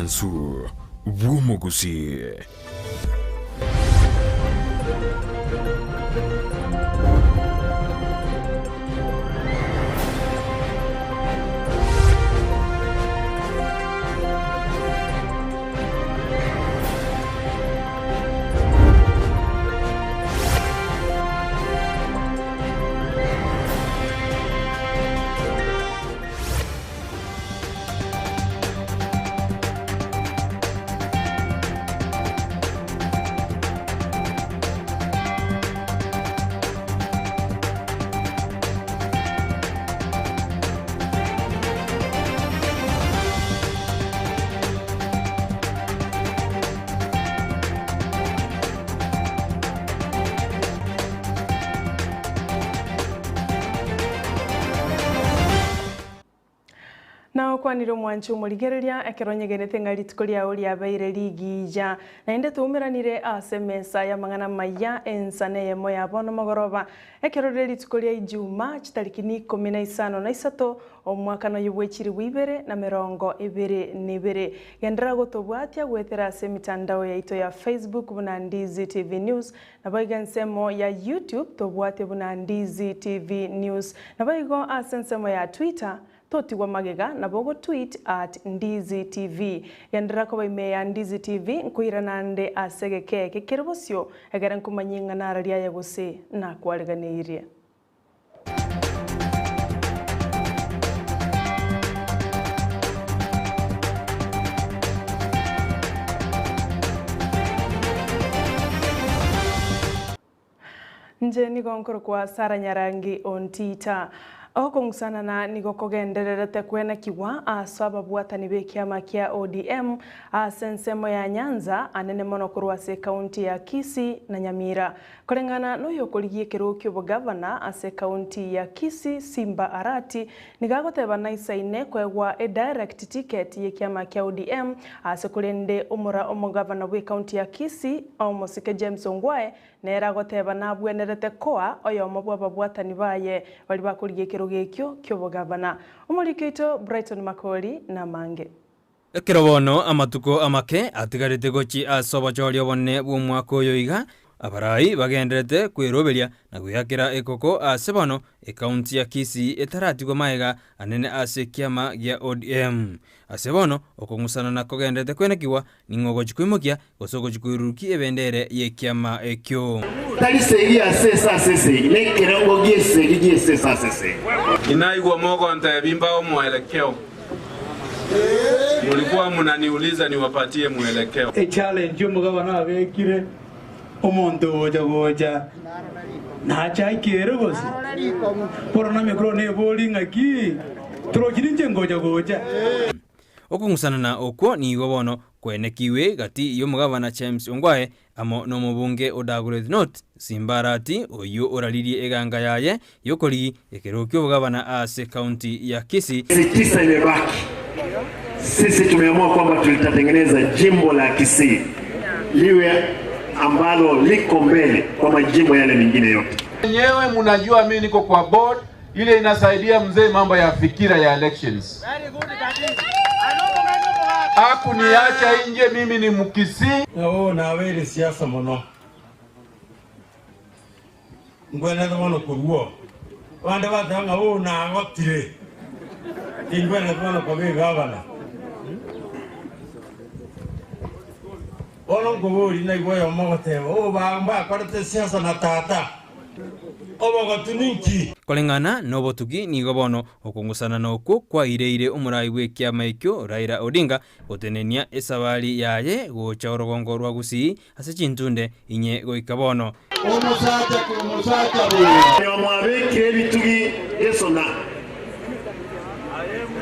Omwansu bw'omogusii. Nagokwanire omwanchi omorigereria, ekero onyegenete ng'a rituko riao riabeire rigiya. Naende twaumeranire ase emesa y'amang'ana amaya, ensa neyemo ya bono mogoroba, ekero rire rituko ria Ijuma, chitariki n'ikomi na isano na isato, omwakano oyo bwe chilifu ibere na merongo ebere na ebere. Genderera gotobwatia goetera ase emitandao yaito ya Facebook buna Ndizi TV News, Naboigo ensemo ya YouTube tobwate buna Ndizi TV News. Naboigo ase ensemo ya Twitter totigwa magega nabo ogo tweet at Ndizi TV. Genderera koba ime ya Ndizi TV nkoirana nde ase egeke eke kere bosio egere nkomanyie ng'a nararia aye gose nakwariganeirie. Inche nigo nkorokwa Sarah Nyarangi Ontita. Okong'usanana nigo kogendererete kwenekigwa ase ababwatani b'ekiama kia ODM ase ensemo ya Nyanza, anene mono korwa ase ekaunti ya Kisii na Nyamira. Koreng'ana noyokorigia ekerogo ki'obogavana ase ekaunti ya Kisii, Simba Arati, nigo agoteba naisaine koegwa edirect ticket y'ekiama kia ODM ase korende omora omogavana bw'ekaunti ya Kisii, Omosike James Ongwae, nere agoteba nabwenerete koa oyomo bw'ababwatani baye baria bakorigia ekerogo ekio ki'obogavana. Omoriki oito Brighton Makori namange. Ekero bono amatuko amake atigarete gochia ase obochori obonene bw'omwaka oyo iga, abarai bagendererete kweroberia na gweakera ekoko ase bono ekaunti ya Kisii etaratigwa magega anene ase ekiama gia ODM. Ase bono okong'usanana kogendererete kwenekigwa ning'o ogochia koimokia gose ogochia koirurukia ebendere y'ekiama ekio. Tari segi ase ese ase esegi, nekerengo gi'esegi gi'ese ese ase esegi. Inaigwa mogontebia mbae omwelekeo, Mulikuwa munaniuliza niwapatie mwelekeo. Echallenge omogabana abekire, omonto ogocha gocha nache aikere gose? Bono namekuru nebori ng'aki torochi ninche ngocha gocha. Okong'usanana okwo nigo bono kwenekigwe gati y'omogabana James Ongwae amo nomobunge o Dagoretti North, Simba Arati, oyio oraririe eganga yaye y'okorigi ekerogo ki'obogabana ase county ya Kisii. Miezi tisa imebaki, sisi tumeamua kwamba tulitatengeneza jimbo la Kisii liwe ambalo liko mbele kwa majimbo yale mengine yote. Wenyewe mnajua mimi niko kwa board ile inasaidia mzee mambo ya fikira ya elections. Hakuniacha nje, mimi ni Mkisii. Oo nabeire siasa mono, ngwenerete mono korwa oo. Abande bateba ng'a oo nagotire, tingwenereti mono koba egavana. Bono nkoboria naigwe oyomo ogoteba, oo ba mbakorete siasa na tata. Obogotu ninki? Koreng'ana nobotugi nigo bono okong'usanana okwo kwaireire omorai bw'ekiama ekio Raila Odinga gotenenia esabari yaye gocha orogongo rwa Gusii ase chintunde inye goika bono. Omosacha komosacha bweka. Onye mwabekire ebitugi gesona,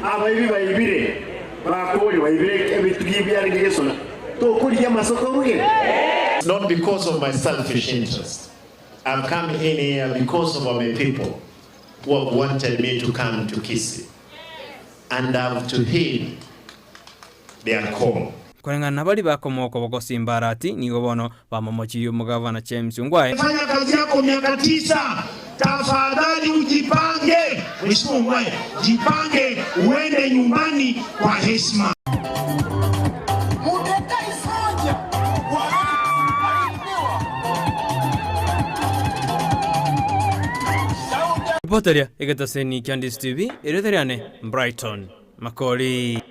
abaibi baibire, bakoboria baibire ebitugi biarenge gesona, tokorigia amasoko oruge? Not because of my selfish interest. I've come in here because of my people who have wanted me to come to Kisii and I've to heed their call. Koreng'ana nabaria bakomoa okoboko Simba Arati nigo bono bamomochirie omogavana James Ongwae. Fanya kazi yako miaka tisa, tafadhali ujipange. Mheshimiwa Ongwae, jipange uende nyumbani kwa heshima. Koripoteria egetaseni kia Ndisi TV, erieta riane Brighton Makori.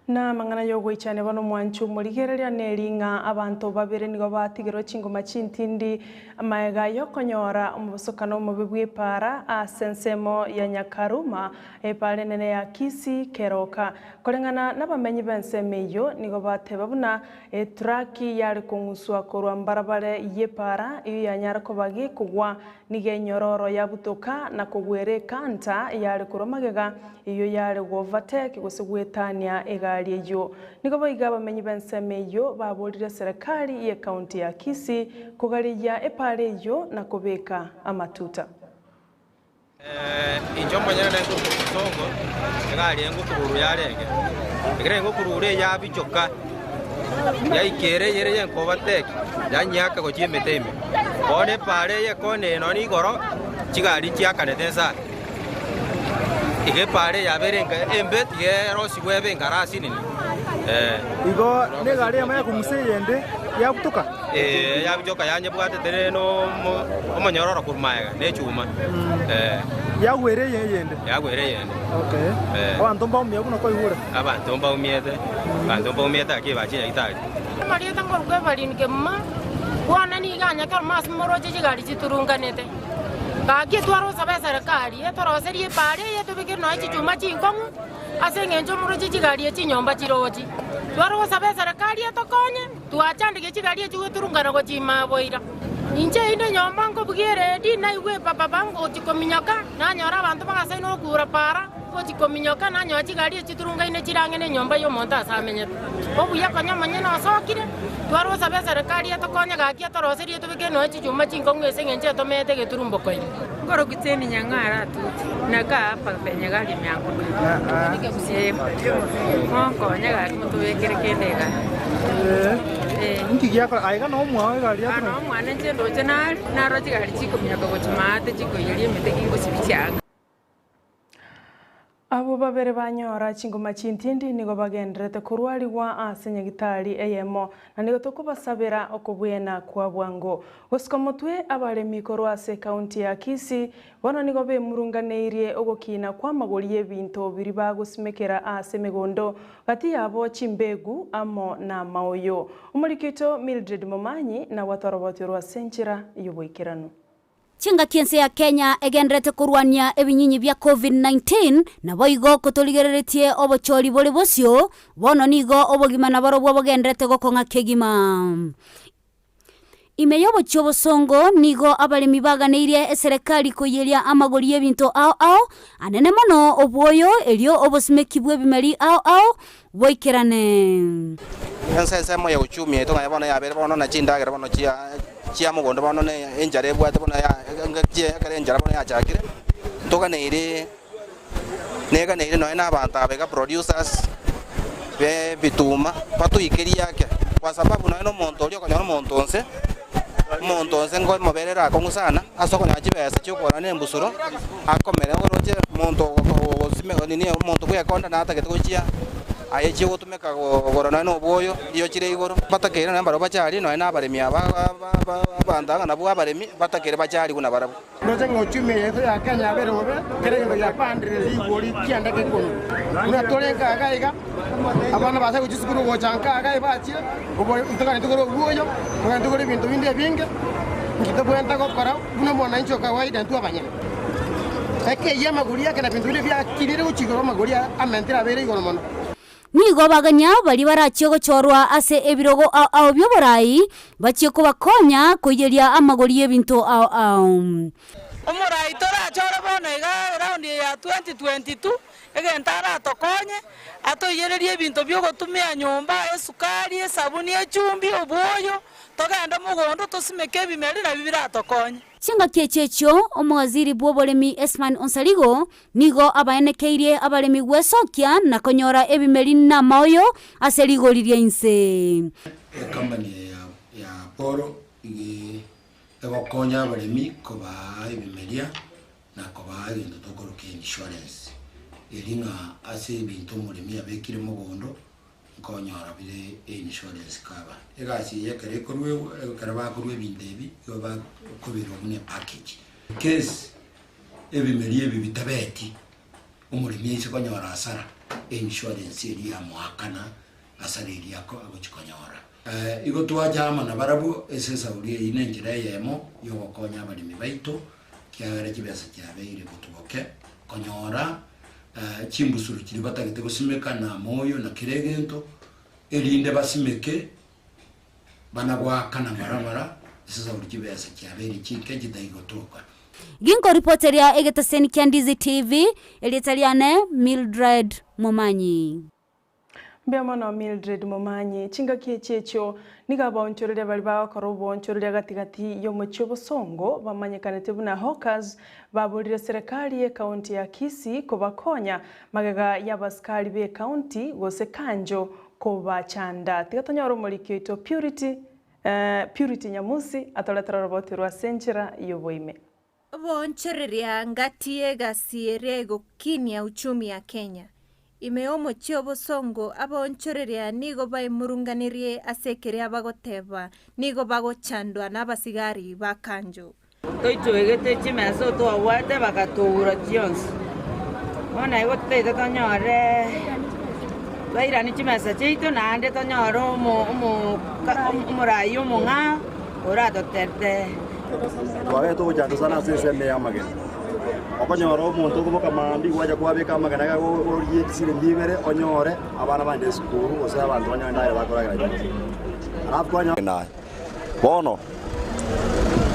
Na amang'ana y'ogoichania bono omwancho omorigereria neri ng'a abanto babere nigo batigerwe chingoma chintindi magega y'okonyora omobosokano omobe bw'epaara ase ensemo ya Nyakaruma, epaara enene ya Kisii keroka. Koreng'ana nabamenyi b'ensemo eyio nigo bateba buna etraki yare kong'uswa korwa mbarabare y'epaara eyio yanyara koba gekogwa Nigo enyororo yabutoka na kogwera ekanta yare korwa magega, eyio yare govateki gose goetania egari eyio. Nigo boigo abamenyi b'ensemo eyio baborire eserekari y'ecounty ya Kisii kogareyia epaara eyio na kobeka amatuta. Inche omonyene nenkorokwa omosongo, egari eye ngokururwa yarenge. Ekero engokururwa eye yabichoka, yaika ere eyere yenkobateki, yanyiaka gochia emete ime. Bono epaara eye ekona eye nonya igoro, chigari nchiakanete inse aa. Iga epaara eye yabeire enga embe tiga erosigwe ebe engarasi nini, eh. Igo negari eyemo yakong'usa eyende yabutoka. Ee, yabichoka yanyebwatete rende nomo omonyororo korwa magega ne echuma. Ee. Yagwera eye eyende. Yagwera eyende. Okay. Ee. Abanto mbaumia buna kwaigure. Abanto mbaumiete, abanto mbaumiete gaki bachia nyagetari. Amarieta nkorokwa Evelyn Kemuma, bono nigo anyakerwa ase moroche chigari chiturunganete. Gaki twarosaba eserekari etoroserie epaara eye etobekere nonya chichuma chinkong'u ase eng'encho moroche chigari echi chinyomba chirochi. Twarosaba eserekari etokonye. Twachandeke chigari echi goturungana gochia ime aboira. Inche inde nyomba nkobugia eredi, naigwe epapapa ngochia kominyoka, nanyora abanto bagasaina okura para, ngochia kominyoka nanyora chigari echi chiturungaine chire ang'e nenyomba y'omonto ase amenyete. Obuya konya omonyene osokire, twarosabe eserekari etokonye gaki etoroserie etobeke nonya chichuma chinkong'u ase eng'encho etomeete egeturumbo koima. Nkorokia Jane Nyang'ara atuti, nakaa hapa penye gari imeanguka. Eh, monkonye gaki motobekere kende igaa. Eh. Inki giakora aiga no omwao egari Ah, yatura. no omwana inche ndoche nare, naro chigari chikominyoka gochia maate chikoiyeria emete gingosibia chianga. Abwo babere banyora chingoma chintindi nigo bagendererete korwarigwa ase nyagitari eyemo, na nigo tokobasabera okobwena kwa bwango. Gosika motwe abaremi korwa ase ekaunti ya Kisii bono nigo bemurunganeirie ogokina kw'amagori y'ebinto biria bagosimekera ase emegondo gati yabo chimbegu amo namaoyo. Omoriki oito Mildred Momanyi nabwate oroboti orwo ase enchera y'oboikeranu. Chingaki ense ya Kenya egendererete korwania ebinyinyi bia Covid-19, naboigo kotorigereretie obochori bore bosio, bono nigo obogima naborobwo bogendererete gokong'a kegima. Ime y'obochie obosongo nigo abaremi baganeirie eserekari koiyeria amagori y'ebinto ao ao, anene mono obwoyo erio obosimeki bw'ebimeri ao ao boikerane. Ense ensemo ya uchumi yaito ng'a bono yabeire bono na chindagera bono chia chia mogondo bono na enchara ebwate bono ya engaki ekero enchara bono yachakire, ntoganeiri neganeiri nonye na abanto aba iga producers ba ebituma batoikerie ake, kwa sababu nonye na omonto oria okonyora omonto onse, omonto onse nkomoberera akong'u sana ase okonyora chibesa chia okogora na embusuro, akomera oroche omonto ogosime nini omonto bwekonda natagete gochia aye chiogotumeka kogora nonya na obwoyo, eyo chire igoro, batakeire nonya mbarabwo bachari nonya na abaremi aba abanto aba nabwo abaremi batakeire bachari buna barabwo. Ndoche ng'a uchumi yaito ya Kenya yabeire bobe, kera egento giapandire rigori kianda gekono. Buna tore nka iga iga, abana baase gochia chisukuru gocha nka iga bachire, obo ntogani togore obwoyo, ntogani togore ebinto binde ebinge, inki tobwenerete gokora buna omwananchi o kawaida intwe abanyene. Ekeyia amagori ake na ebinto biria biakinire gochia igoro amagori amentire abeire igoro mono. Nigo baganya baria barachie gochorwa ase ebirogo ao ao bi'oboraai, bachie kobakonya koiyeria amagori y'ebinto ao ao. Omorai torachore bono iga eround eye ya 2022, egento aratokonye, atoiyererie ebinto biogotumia nyomba, esukari, esabuni, echumbi, obwoyo, togende mogondo tosimeke ebimeri nabio biratokonye. Chingaki echi echio omowaziri bw'oboremi Esman Onsarigo nigo abaenekeirie abaremi gwesokia na konyora ebimeri namaoyo ase rigori ria inse. Ecompany eye ya Apollo nigo egokonya abaremi kobaa ebimeria na kobaa egento tokoroka insurance, eri ng'a ase ebinto omoremi abekire mogondo nkonyora bire einsurance cover. Egasi eye ekero ekorwegwa ekero bakorwa ebinto ebi, igo bakobirwa buna epackage. In case. ebimeri ebi bitabeti, omoremi aise konyora hasara, einsurance eria yamoakana hasara eria ako agochi konyora. Igo twacha amo nabarabwo ase esauri eyio nenchera eyemo yogokonya abaremi baito, kiagera chibesa chiabeire botuboke konyora chimbusuro chiria batagete gosimeka na amoyo na kera egento, erinde basimeke bana goakana ng'ora ng'ora ase esauri chibesa chiabeire chinke chitari gotoka. Ginkoripoteria egetaseni kia Ndizi TV, erieta riane Mildred Momanyi. Mbuya mono Mildred Momanyi. Chingaki echi echio nigo abaonchoreria baria bagokora oboonchoreria gati gati y'omochie obosongo bamanyekanete buna hawkers baborire serekari y'ecounty ya Kisii kobakonya magega y'abasikari b'ecounty gose kanjo kobachanda. Tiga tonyore omoriki oito Purity Purity Nyamusi atoretere oroboti rwa ase enchera y'oboime. Oboonchoreria ngati y'egasi eria egokinia uchumi ya Kenya. Ime y'omochie obosongo abaonchoreria nigo baemurunganirie ase ekeria bagoteba nigo bagochandwa nabasigari ba kanjo. Toichoegete chimesa otwabwate bagatoura chionsi. Bono igo totaete tonyore twairanie chimesa chiaito naende tonyore omo omo omorai omong'ao oratotetee. Twabete ogochanda sana ase ensemo y'amagena. Okonyora omonto okoboka mambia gwacha kwabeka amagena iga orie chisiringi ibere onyore abana bande esukuru gose abanto banyore endagera bakoragera nyomba. Alafu kwanyora. Bono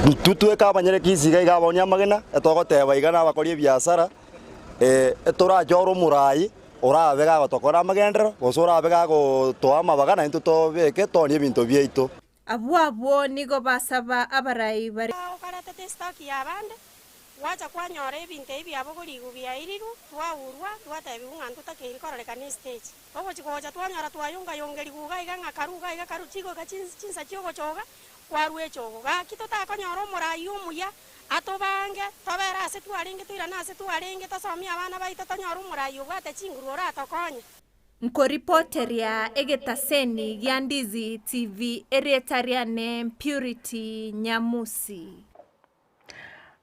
intwe tweka abanyene Kisii iga iga abaonia amagena, etogoteba iga nabakori ebiasara, etorachore omorai orabe gagotokora amagenderero, gose orabe gagotoa amabaga naintwe tobeke toonie ebinto biaito. Abwo abwo nigo basaba abarai baria. Okaretete estoki y'abande, gwacha kwanyora ebinto ebi biabogorigwe biairirwe, twaurwa, twatebigwa ng'a ntotakeiri kororekana estage. Ogochia gocha twanyora twayongayongerigwe iga iga ng'a karu iga iga karu chigoika chinsa chi'ogochoga, kwarua echogo. Gaki totakonyora omorai omuya atobange, tobere ase twarenge toirane ase twarenge, tosomie abana baito tonyore omorai obwate chinguru oratokonye. Nkoripoteria egetaseni gia Ndizi TV erieta riane Purity Nyamusi.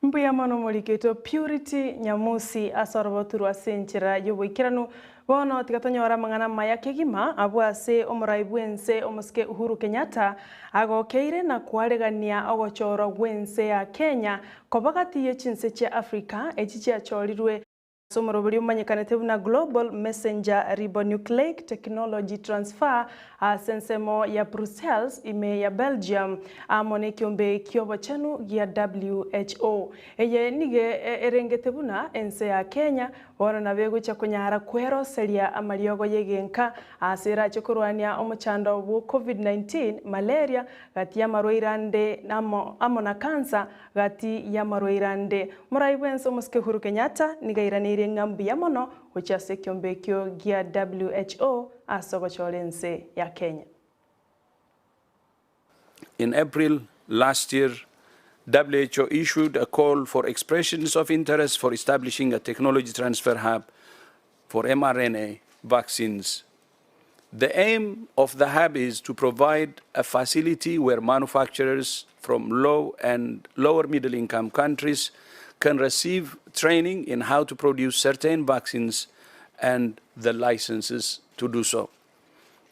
Mbuya mono omoriki oito Purity Nyamusi ase orobotu rwa ase enchera y'oboikeranu. Bono tiga tonyore amang'ana amaya kegima abwo ase omorai bw'ense omosike Uhuru Kenyatta agokeire na koaregania ogochorwa gw'ense ya Kenya koba gati ye chinse chia Africa echi chiachorirwe Ase omoroberi omanyekanete buna Global Messenger Ribonucleic Technology Transfer ase ensemo ya Brussels ime ya Belgium amo nekiombe ki'obochenu gia WHO. Eye nigo erengete buna ense ya Kenya bono nabo egochia konyara kweroseria amariogo y'egenka ase erache korwania omochando bwo Covid-19, malaria, gati y'amarwaire ande amo na cancer Gati y'amarwaire ande, morai bw'ense omosike Uhuru Kenyatta nigo airaneirie ng'a mbuya mono gochia ase ekiombe ekio gia WHO ase ogochora ense ya Kenya. In April last year, WHO issued a call for expressions of interest for establishing a technology transfer hub for mRNA vaccines. The aim of the hub is to provide a facility where manufacturers from low and lower middle income countries can receive training in how to produce certain vaccines and the licenses to do so.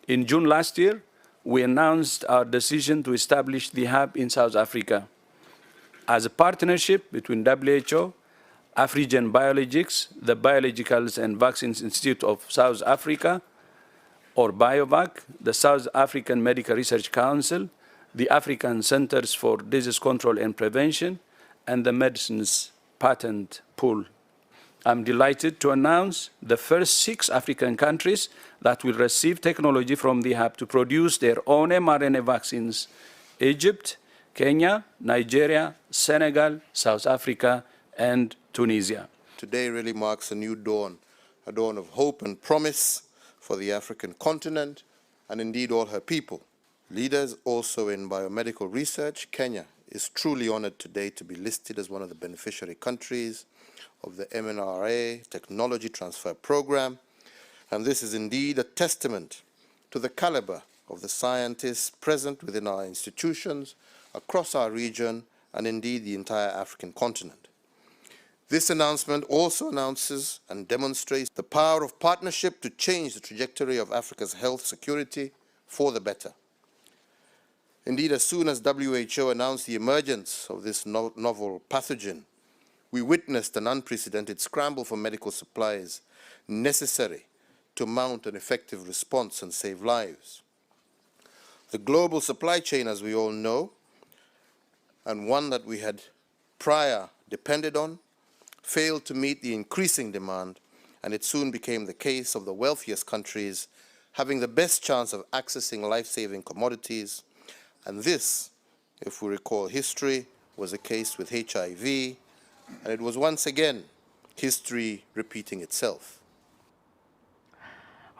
In June last year, we announced our decision to establish the hub in South Africa as a partnership between WHO, Afrigen Biologics, the Biologicals and Vaccines Institute of South Africa, or BioVac, the South African Medical Research Council, the African Centers for Disease Control and Prevention, and the Medicines Patent Pool. I'm delighted to announce the first six African countries that will receive technology from the hub to produce their own mRNA vaccines Egypt, Kenya, Nigeria, Senegal, South Africa, and Tunisia. Today really marks a new dawn, a dawn of hope and promise for the African continent and indeed all her people. Leaders also in biomedical research, Kenya is truly honored today to be listed as one of the beneficiary countries of the MNRA Technology Transfer Program, and this is indeed a testament to the caliber of the scientists present within our institutions across our region and indeed the entire African continent. This announcement also announces and demonstrates the power of partnership to change the trajectory of Africa's health security for the better. Indeed, as soon as WHO announced the emergence of this no novel pathogen, we witnessed an unprecedented scramble for medical supplies necessary to mount an effective response and save lives. The global supply chain, as we all know, and one that we had prior depended on, failed to meet the increasing demand, and it soon became the case of the wealthiest countries having the best chance of accessing life-saving commodities. And this, if we recall history, was the case with HIV, and it was once again history repeating itself.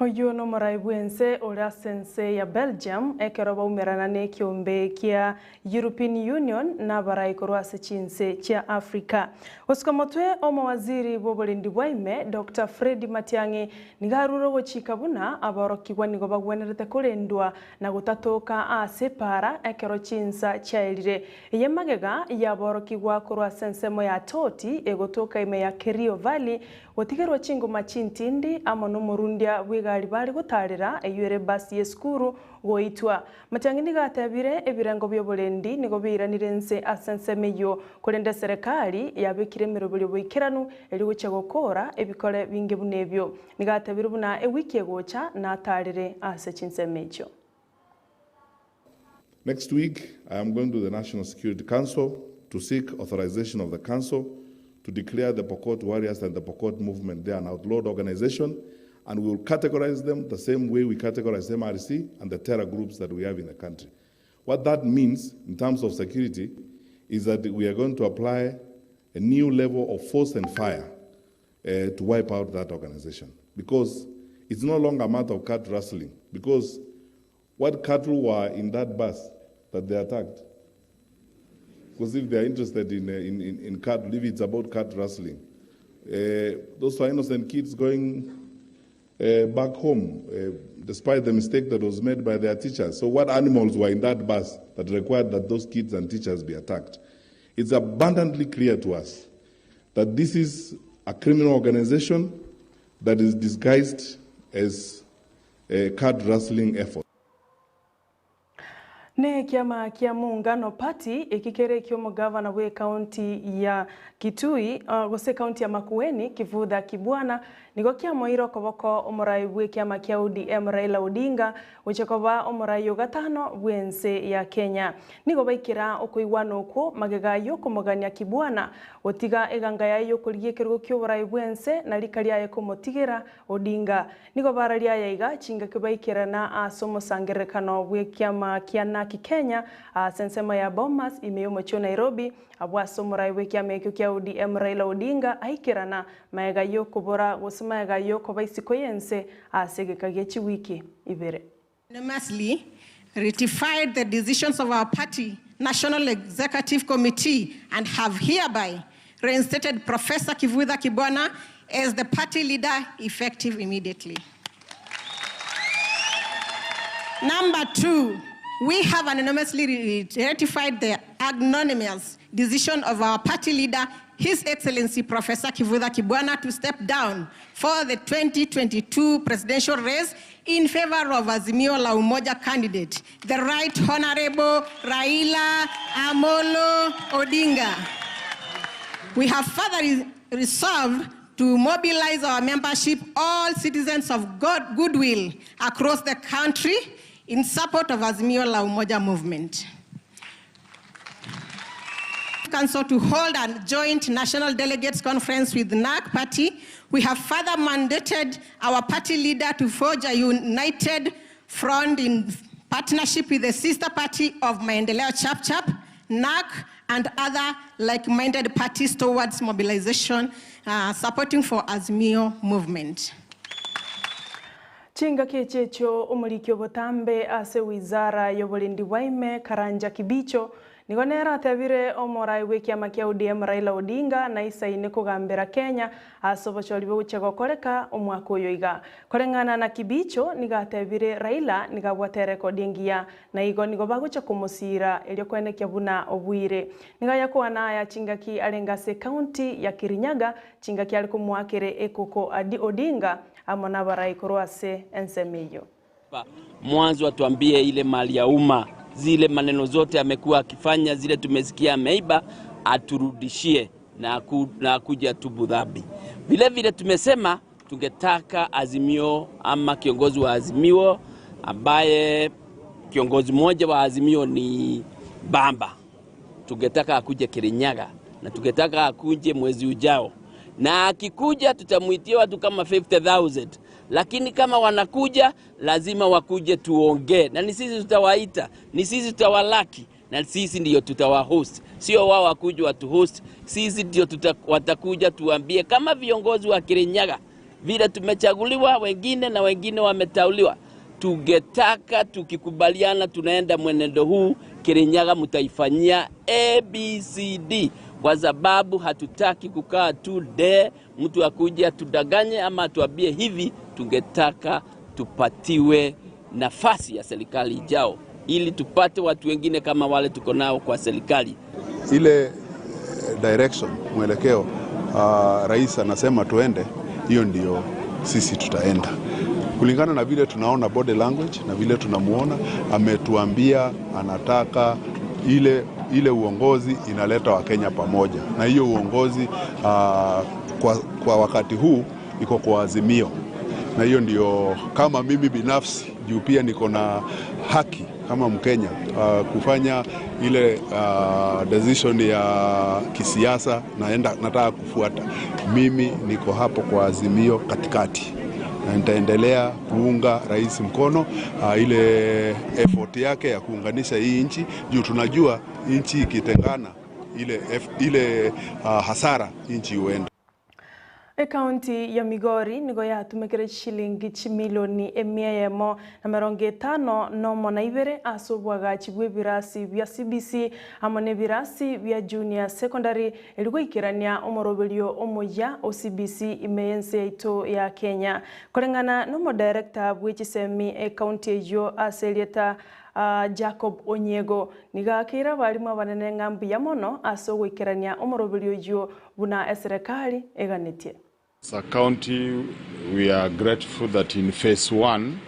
Oyio nomorai bw'ense ore ase ense ya Belgium ekero baumerana nekiombe kia European Union na abarai korwa ase chinse chia Africa. Gosuka motwe omowaziri bw'oborendi bwa ime Doctor Freddy Matiang'i nigo arure ogochika buna aborokigwa nigo bagwenerete korendwa na gotatoka ase epaara ekero chinsa chiaerire. Eye magega yaborokigwa korwa ase ensemo ya Toti egotoka ime ya Kerio Valley Gotigerwa chingoma chintindi amo nomorundia bw'egari bare gotaarera, eyio ere ebasi y'esukuru, goitwa. Matiang'i nigo atebire, Ebirengo bi'oborendi nigo biairanire inse ase ensemo eyio, korende eserekari yabekire emeroberio boikeranu erio gochia gokoora ebikore binge buna ebio. Nigo atebire buna ewiki egocha nataarere ase chinsemo echio. Next week, I am going to the National Security Council to seek authorization of the council to declare the Pokot Warriors and the Pokot Movement they are an outlawed organization, and we will categorize them the same way we categorize MRC and the terror groups that we have in the country. What that means in terms of security is that we are going to apply a new level of force and fire uh, to wipe out that organization because it's no longer a matter of cat rustling because what cattle were in that bus that they attacked? Because if they are interested in, uh, in, in, in cattle, if it's about cat rustling, uh, those are innocent kids going uh, back home, uh, despite the mistake that was made by their teachers. So, what animals were in that bus that required that those kids and teachers be attacked? It's abundantly clear to us that this is a criminal organization that is disguised as a card rustling effort. Nekiama kia Muungano Party eki kere eki'omogavana bw'ekaunti ya Kitui gose ekaunti ya Makueni Kivutha Kibwana nigo kiamoeire okoboko omorai bw'ekiama kia ODM Raila Odinga gochia koba omorai o gatano bw'ense ya Kenya. Nigo baikera okoigwana okwo magega y'okomogania Kibwana gotiga eganga yaye y'okorigia ekerogo ki'oborai bw'ense na rika riaye komotigera Odinga. Nigo bararia aya iga chingaki baikerana ase omosangererekano bw'ekiama kia NARC Kenya ase ensemo ya Bomas ime y'omochie o Nairobi, abwo ase omorai bw'ekiama ekio kia ODM Raila Odinga aikerana maega y'okobora gose maega y'okoba isiko y'ense ase egeka gie chiwiki ibere. Unanimously ratified the decisions of our party National Executive Committee and have hereby reinstated Professor Kivutha Kibwana as the party leader effective immediately. Number two, we have anonymously ratified the anonymous decision of our party leader, His Excellency Professor Kivutha Kibwana, to step down for the 2022 presidential race in favor of Azimio La Umoja candidate, the Right Honorable Raila Amolo Odinga. We have further resolved to mobilize our membership, all citizens of God, goodwill across the country in support of Azimio La Umoja movement. Council to hold a joint National Delegates Conference with NAC Party. We have further mandated our party leader to forge a united front in partnership with the sister party of Maendeleo Chapchap, NAC, and other like-minded parties towards mobilization, supporting for Azimio movement. Chingaki echi echio omoriki obotambe ase wizara y'oborendi bwa ime Karanja Kibicho Nigo nere atebire omorai bw'ekiama kia ODM Raila Odinga naisaine kogambera Kenya ase obochori bogochia gokoreka omwaka oyo iga. Koreng'ana na Kibicho nigo atebire Raila nigo abwate erekodi engiya na igo nigo bagochia komosiira erio koenekia buna obuire. Nigo ayakwana aya chingaki arenge ase ecounty ya Kirinyaga chingaki are komoakere ekoko Adi Odinga amo nabarai korwa ase ensemo eyio. Mwanzo atuambie ile mali ya umma, zile maneno zote amekuwa akifanya, zile tumesikia ameiba, aturudishie na, aku, na akuja atubu dhambi. Vile vile tumesema tungetaka Azimio ama kiongozi wa Azimio ambaye kiongozi mmoja wa Azimio ni Bamba, tungetaka akuje Kirinyaga na tungetaka akuje mwezi ujao, na akikuja tutamuitia watu kama 50,000 lakini kama wanakuja lazima wakuje tuongee, na ni sisi tutawaita, ni sisi tutawalaki na sisi ndio tutawahost, sio wao wakuja watuhost. Sisi ndio tuta, watakuja tuambie kama viongozi wa Kirinyaga vile tumechaguliwa wengine na wengine wametauliwa. Tungetaka tukikubaliana, tunaenda mwenendo huu, Kirinyaga mtaifanyia ABCD, kwa sababu hatutaki kukaa tu de mtu akuje atudanganye ama atuambie hivi. Tungetaka tupatiwe nafasi ya serikali ijao, ili tupate watu wengine kama wale tuko nao kwa serikali. Ile direction mwelekeo rais anasema tuende, hiyo ndio sisi tutaenda kulingana na vile tunaona body language na vile tunamuona ametuambia anataka ile ile uongozi inaleta Wakenya pamoja, na hiyo uongozi kwa wakati huu iko kwa Azimio, na hiyo ndio kama mimi binafsi juu pia niko na haki kama Mkenya kufanya ile decision ya kisiasa naenda, nataka kufuata. Mimi niko hapo kwa Azimio katikati na nitaendelea kuunga rais mkono ile effort yake ya kuunganisha hii nchi juu tunajua nchi ikitengana ile hasara nchi huenda. Ekaunti ya Migori nigo yatumikire shilingi chimilioni emia yemo na mirongo etano nomo na ibere ase obwagachi bwa ebirasi bia CBC amo na ebirasi bia junior secondary eri goikerania omoroberio omoya o CBC ime ense yaito ya Kenya. Koreng'ana na omodirector bwa echisemi ekaunti eywo ase erieta Jacob Onyego nigakeire abarimu abanene ng'a mbuya mono ase ogoikerania omoroberio oywo buna eserekari eganetie. As a county, we are grateful that in phase one,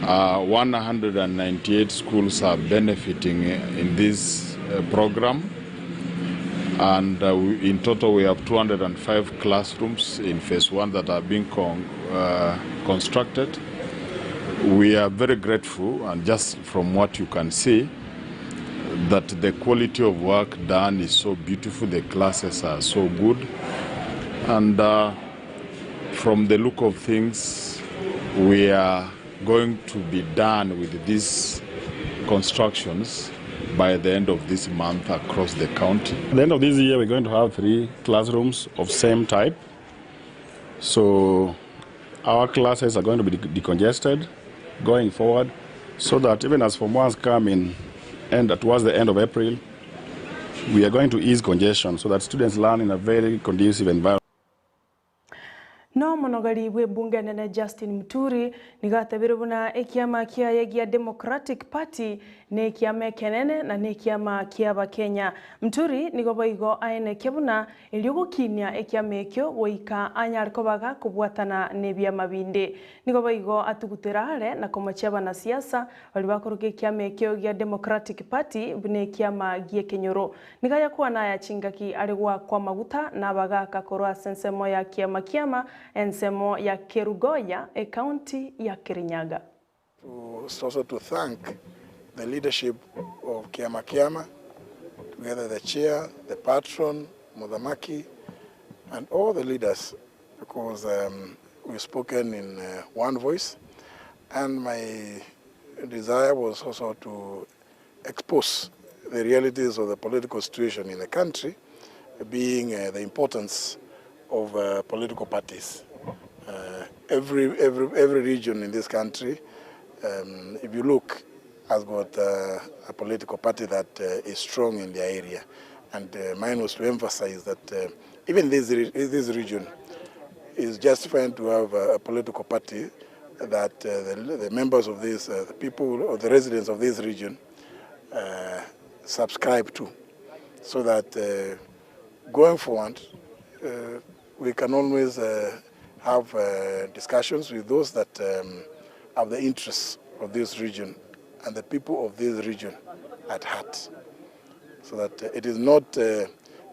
198 schools are benefiting in this program. And in total, we have 205 classrooms in phase one that are being constructed. We are very grateful, and just from what you can see, that the quality of work done is so beautiful, the classes are so good. And from the look of things, we are going to be done with these constructions by the end of this month across the county. At the end of this year, we're going to have three classrooms of same type. So our classes are going to be decongested going forward, so that even as Form 1s come in and towards the end of April, we are going to ease congestion so that students learn in a very conducive environment. No monogari bwe bunge nene Justin Muturi nigatabire buna ekiama kiaye gia Democratic Party ne ekiama ekenene na ne ekiama kia Abakenya. Muturi nigo boigo aenekia buna erio gokinia ekiama ekio goika anyare kobaga kobwatana na ebiama binde. Nigo boigo atugutera are na komochia abanasiasa bari bakoroka ekiama ekio gia Democratic Party buna ekiama gia ekenyoro. Nigo ayakwana aya chingaki are goakwa maguta na abagaka korwa ase ensemo ya kiama kiama ensemo ya Kerugoya ekaunti ya Kirinyaga. Also to thank the leadership of Kiama Kiama, together the chair, the patron, Muthamaki, and all the leaders, because we've spoken in one voice. And my desire was also to expose the realities of the political situation in the country, being the importance of political parties. Every region in this country, if you look has got uh, a political party that uh, is strong in their area. And uh, mine was to emphasize that uh, even this, re this region is justified to have a, a political party that uh, the, the members of this, uh, the people or the residents of this region uh, subscribe to, so that uh, going forward, uh, we can always uh, have uh, discussions with those that um, have the interests of this region and the people of this region at heart. So that uh, it is not uh,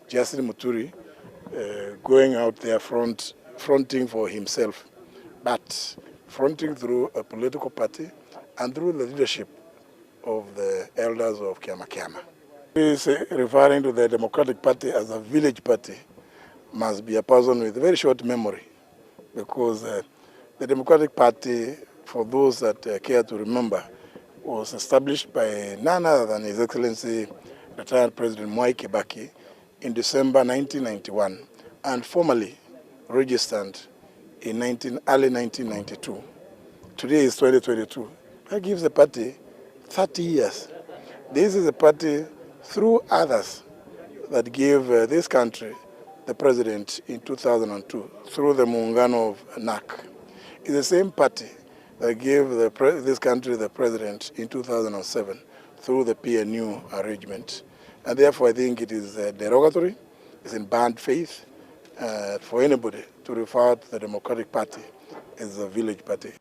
Justin Muturi uh, going out there front, fronting for himself, but fronting through a political party and through the leadership of the elders of Kiama Kiama. He is referring to the Democratic Party as a village party must be a person with very short memory because uh, the Democratic Party, for those that uh, care to remember, was established by none other than His Excellency retired President Mwai Kibaki in December 1991 and formally registered in 19, early 1992. Today is 2022. That gives the party 30 years. This is a party through others that gave uh, this country the president in 2002 through the Muungano of NAC. It's the same party that gave the pre this country the president in 2007 through the PNU arrangement. And therefore, I think it is uh, derogatory, it's in bad faith uh, for anybody to refer to the Democratic Party as a village party.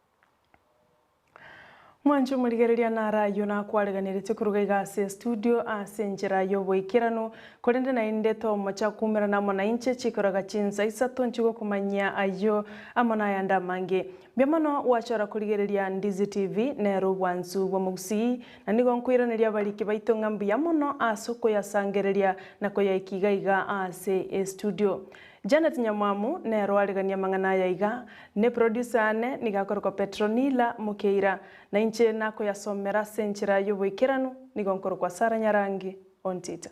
Mwancho morigereria narayo nakwariganiretie koruga iga ase studio ase enchera ya oboikeranu korende naende tomocha kumerana amo na inche chikoraga chinsa isato nchigokomanyia ayo amo na ayande amange. Mbuya mono gwachora korigereria Ndizi TV nero obwansu bwa omogusii na nigo nkoiraneria abariki baito ng'a mbuya mono ase okoyasangereria na koyaika iga iga ase estudio. Janet Nyamwamu nere oaregania amang'ana aya iga, ne producer yane nigo akorokwa Petronila Mokeira, na inche nakoyasomera ase enchera y'oboikeranu, nigo nkorokwa Sarah Nyarangi Ontita.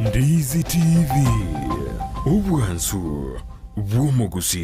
Ndizi TV, obwansu bw'omogusii.